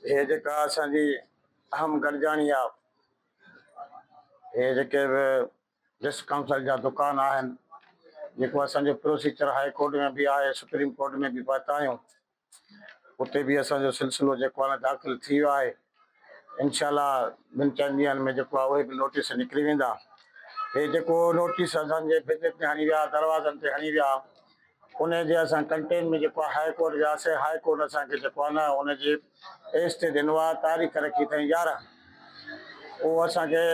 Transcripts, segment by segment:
هي جيڪا اسان جي اهم گڏجاڻي آ، هي جيڪي به ڊسٽرڪٽ ڪائونسل جا دڪان آهن، جيڪو اسان جو پروسيجر هائي ڪورٽ ۾ به آهي، سپريم ڪورٽ ۾ به پهتا آهيون، اتي به اسان جو سلسلو جيڪو آهي نه داخل ٿي ويو آهي. انشاء الله ٻن چئن ڏينهن ۾ جيڪو آهي اهي به نوٽيس نڪري ويندا. هي جيڪو نوٽيس اسان جي ڀتين تي هڻي ويا، دروازن تي هڻي ويا، ان جي اسان ڪنٽين ۾ جيڪو آهي هاء ڪورٽ وياسي، هاء ڪورٽ اسان کي جيڪو آهي نه ان جي ايس تي ڏنو آهي، تاريخ رکي اٿئين 11، اهو اسان کي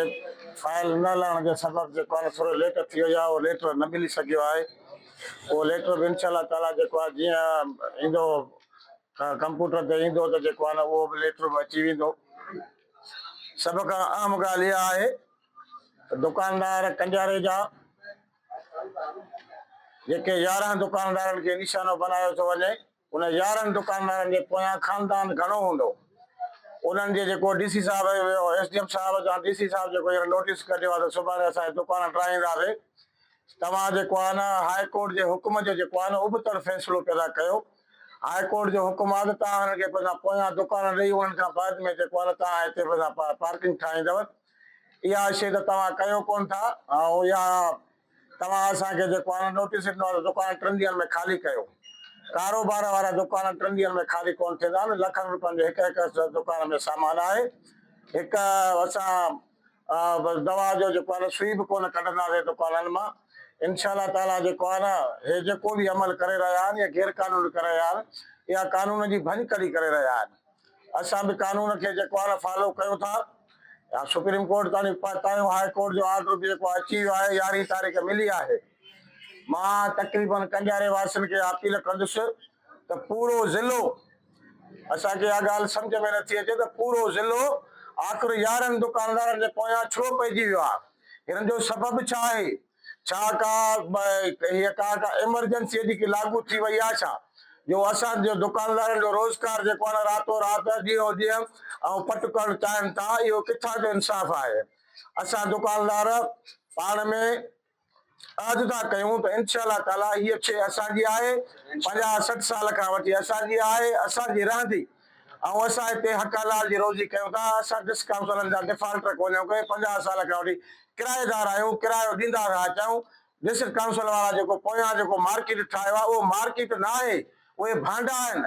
فائل نه لهڻ جي سبب جيڪو آهي نه ٿورو ليٽ ٿي ويو آهي، اهو ليٽر نه ملي سگهيو آهي، اهو ليٽر به انشاء الله تعاليٰ جيڪو آهي جيئن ايندو ڪمپيوٽر تي ايندو ته جيڪو آهي نه اهو به ليٽر به اچي ويندو. سڀ کان اهم ڳالهه اها آهي ته دڪاندار ڪنڊياري جا جيڪي 11 دڪاندارن کي نشانو بنايو ٿو وڃي، ان 11 دڪاندارن جي پويان خاندان گهڻو هوندو. انهن جي جيڪو ڊي سي صاحب ايس ڊي ايم صاحب يا ڊي سي صاحب جيڪو هينئر نوٽيس ڪڍيو آهي ته سڀاڻي اسان جا دڪان ڊاهينداسين، توهان جيڪو آهي نه هاء ڪورٽ جي حڪم جو جيڪو آهي نه ابتڙ فيصلو پيدا ڪيو. هاء ڪورٽ جو حڪم آهي ته توهان هنن کي پنهنجا پويان دڪان ڏئي انهن کان بعد ۾ جيڪو آهي نه توهان هتي پنهنجا پارڪنگ ٺاهيندؤ. اها شيء ته توهان ڪيو ڪونه ٿا ۽ اها توهان اسان کي جيڪو آهي نه نوٽيس ڏنو آهي ته دڪان ٽن ڏينهن ۾ خالي ڪيو. ڪاروبار وارا دڪان ٽن ڏينهن ۾ خالي ڪونه ٿيندا آهن. لکن روپين جو هڪ هڪ دڪان ۾ سامان آهي. هڪ اسان دوا جو جيڪو آهي نه سوئي به ڪونه ڪڍنداسين دڪانن مان. انشاء الله تعاليٰ جيڪو آهي نه هي جيڪو به عمل ڪري رهيا آهن يا غير قانوني ڪري رهيا آهن اها قانون جي ڀڃڪڙي ڪري رهيا آهن. اسان به قانون کي جيڪو آهي نه فالو ڪيون ٿا. سپريم ڪورٽ تائين پهتا آهيون، هاء ڪورٽ جو آرڊر به جيڪو اچي ويو آهي، 11 تاريخ ملي آهي. مان تقريبن ڪنڊياري واسين کي اپيل ڪندس ته پورو ضلعو اسان کي اها ڳالهه سمجهه ۾ نٿي اچي ته پورو ضلعو آخر 11 دڪاندارن جي پويان ڇو پئجي ويو آهي؟ هنن جو سبب ڇا آهي؟ ڇا ڪا هيء ڪا ڪا ايمرجنسي اڄ ڪي لاڳو ٿي وئي آهي ڇا جو اسان جو دڪاندارن جو روزگار جيڪو آهي نه راتو رات ڏينهون ڏينهن ۽ پٽ ڪرڻ چاهين ٿا اهو ڪٿان جو انصاف آهي اسان دڪاندار پاڻ ۾ عهد ٿا ڪيون ته انشاء الله تعالي هيء شيء اسان جي آهي 50 60 سال کان وٺي اسان جي آهي اسان جي رهندي ۽ اسان هتي حق حلال جي روزي ڪيون ٿا، اسان ڊسڪائونسلن جا ڊفالٽر ڪونهيون ڪي 50 سال کان وٺي ڪرائيدار آهيون، ڪرايو ڏيندا ٿا اچون، ڊسٽرڪٽ ڪائونسل وارا جيڪو پويان جيڪو مارڪيٽ ٺاهيو آهي اهو مارڪيٽ نه آهي، اهي ڀانڊا آهن،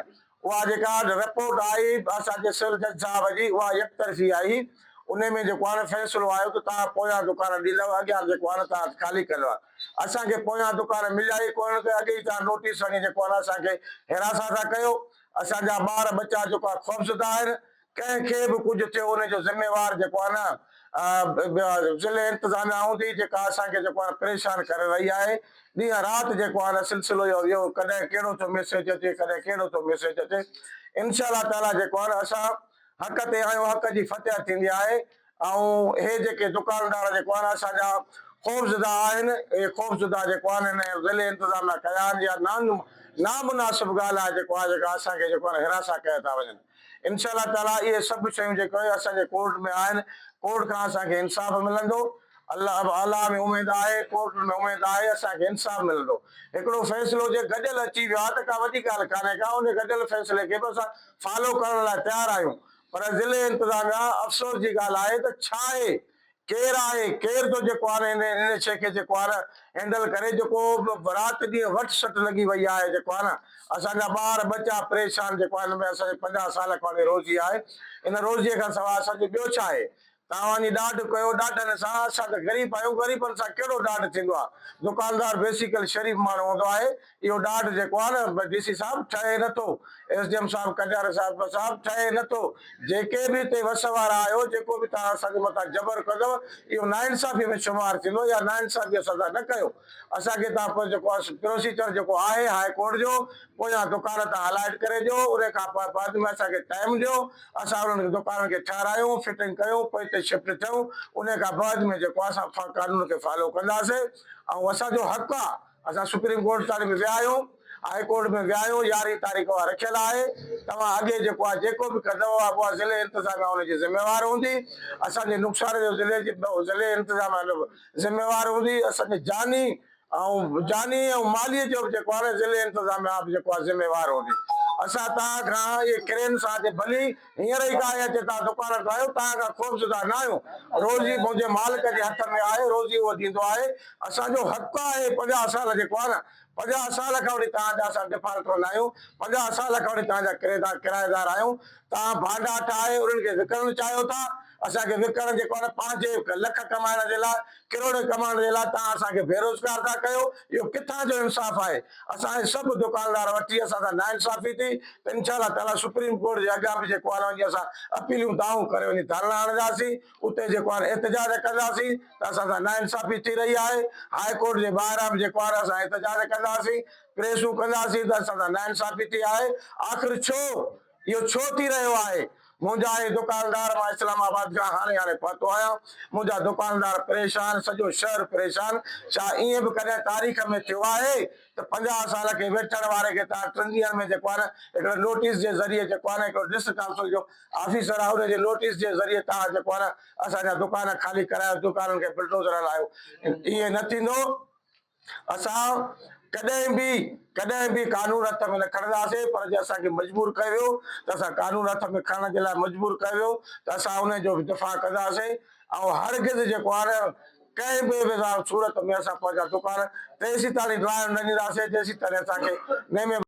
اها جيڪا رپورٽ آئي اسان جي سول جج صاحب جي اها يڪطرفي آئي، انهي ۾ جيڪو آهي نه فيصلو آيو ته توهان پويان دڪان ڏيندؤ اڳيان جيڪو آهي نه توهان خالي ڪندؤ، اسان کي پويان دڪان مليا ئي ڪونهن ته اڳي ئي توهان نوٽيس هڻي جيڪو آهي نه اسان کي هراسان ٿا ڪيو. اسان جا ٻار ٻچا جيڪو آهي خوفزده آهن، ڪنهن کي به ڪجهه ٿيو ان جو ذميوار جيڪو آهي نه ضلعي انتظاميا هوندي جيڪا اسان کي جيڪو آهي پريشان ڪري رهي آهي، ڏينهن رات جيڪو آهي نه سلسلو اهو اهو ڪڏهن ڪهڙو ٿو ميسيج اچي ڪڏهن ڪهڙو ٿو ميسيج اچي انشاء الله تعاليٰ جيڪو آهي نه اسان حق تي آهيون حق جي فتح ٿيندي آهي ۽ هي جيڪي دڪاندار جيڪو آهن اسان جا خوفزده آهن اهي خوفزده جيڪو آهن هن ضلعي انتظاميا ڪيا آهن يا نامناسب ڳالهه آهي جيڪو آهي جيڪا اسان کي جيڪو آهي هراسان ڪيا ٿا وڃن انشاء الله تعالي اهي سڀ شيون جيڪو آهي اسان جي ڪورٽ ۾ آهن ڪورٽ کان اسان کي انصاف ملندو الله الله ۾ اميد آهي ڪورٽ ۾ اميد آهي اسان کي انصاف ملندو هڪڙو فيصلو جي گڏيل اچي ويو آهي ته ڪا وڏي ڳالهه ڪانهي ڪا ان گڏيل فيصلي کي به اسان فالو ڪرڻ لاء تيار آهيون پر ضلعي انتظاميا افسوس جي ڳالهه آهي ته ڇا آهي ڪير آهي ڪير ٿو جيڪو آهي نه هن شيء کي جيڪو آهي نه هينڊل ڪري جيڪو به رات ڏينهن وٺ سٽ لڳي وئي آهي جيڪو آهي نه اسان جا ٻار ٻچا پريشان جيڪو آهي هن ۾ اسان جي 50 سال کان وٺي روزي آهي ان روزي کان سواء اسان جو ٻيو ڇا آهي توهان وڃي ڏاڍ ڪيو ڏاڍن سان، اسان ته غريب آهيون، غريبن سان ڪهڙو ڏاڍ ٿيندو آهي، دڪاندار بيسيڪل شريف ماڻهو هوندو آهي، اهو ڏاڍ جيڪو آهي نه ڊي سي صاحب ٺهي نه ٿو، ايس ڊي ايم صاحب ڪنڊياري صاحب صاحب ٺهي نه ٿو، جيڪي به هتي وس وارا آهيو، جيڪو به توهان اسان جي مٿان جبر ڪندؤ اهو ناانصافي ۾ شمار ٿيندو، اها ناانصافي اسان سان نه ڪيو، اسان کي توهان جيڪو آهي پروسيجر جيڪو آهي هاء ڪورٽ جو پويان دڪان تان الاٽ ڪري ڏيو، ان کان پوء بعد ۾ اسان کي ٽائيم ڏيو، اسان انهن دڪانن کي ٺهرايون، فٽنگ ڪيون، پوئتي شفٽ ٿيون، انهي کان بعد ۾ جيڪو آهي اسان قانون کي فالو ڪنداسين ۽ اسان جو حق آهي، اسان سپريم ڪورٽ تائين به ويا آهيون، هاء ڪورٽ ۾ ويا آهيون، 11 تاريخ اها رکيل آهي، توهان اڳي جيڪو آهي جيڪو به ڪندؤ اها ضلعي انتظاميا ان جي ذميوار هوندي، اسان جي نقصان جو ضلعي انتظاميا ذميوار هوندي، اسان جي جاني. ۽ جاني ۽ مالي جو به جيڪو آهي نه ضلعي انتظاميا به جيڪو آهي ذميوار هوندي. اسان توهان کان اهي ڪرين سان اچي ڀلي هينئر ئي ڪاهي اچي توهان دڪان ٺاهيو، توهان کان خوفزده نه آهيون. روزي منهنجي مالڪ جي هٿ ۾ آهي، روزي اهو ڏيندو آهي. اسان جو حق آهي 50 سال جيڪو آهي نه 50 سال کان وٺي توهان جا اسان ڊفالٽر نه آهيون، 50 سال کان وٺي توهان جا ڪرائيدار آهيون. توهان ڀانڊا ٺاهي انهن کي وڪڻڻ چاهيو ٿا، اسان کي وڪڻ جيڪو آهي نه پنهنجي لک ڪمائڻ جي لاء، ڪروڙين ڪمائڻ جي لاء توهان اسان کي بيروزگار ٿا ڪيو، اهو ڪٿان جو انصاف آهي؟ اسان کي سڀ دڪاندار وٺي اسان سان ناانصافي ٿي ته انشاء الله تعاليٰ سپريم ڪورٽ جي اڳيان به جيڪو آهي نه وڃي اسان اپيلون دانهون ڪري وڃي ڌرڻا هڻنداسين، اتي جيڪو آهي نه احتجاج ڪنداسين ته اسان سان ناانصافي ٿي رهي آهي، هاء ڪورٽ جي ٻاهران به جيڪو آهي نه اسان احتجاج ڪنداسين، پريسون ڪنداسين ته اسان سان ناانصافي ٿي آهي، آخر ڇو؟ اهو ڇو ٿي رهيو آهي؟ منهنجا اهي دڪاندار، مان اسلام آباد کان هاڻي هاڻي پهتو آهيان، منهنجا دڪاندار پريشان، سڄو شهر پريشان، ڇا ائين به ڪڏهن تاريخ ۾ ٿيو آهي ته 50 سال کي ويٺڻ واري کي توهان ٽن ڏينهن ۾ جيڪو آهي نه هڪڙي نوٽيس جي ذريعي جيڪو آهي نه هڪڙو ڊسٽرڪٽ ڪائونسل جو آفيسر آهي ان جي نوٽيس جي ذريعي توهان جيڪو آهي نه اسان جا دڪان خالي ڪرايو، دڪانن کي بلڊوزر هلايو، ائين نه ٿيندو. اسان ڪڏهن به ڪڏهن به قانون هٿ ۾ نه کڻنداسين پر جي اسان کي مجبور ڪيو ويو ته اسان قانون هٿ ۾ کڻڻ جي لاء مجبور ڪيو ويو ته اسان ان جو به دفاع ڪنداسين ۽ هرگز جيڪو آهي نه ڪنهن به صورت ۾ اسان پنهنجا دڪان تيسين تائين ڊاهڻ نه ڏينداسين جيسين تائين اسان کي نئين ۾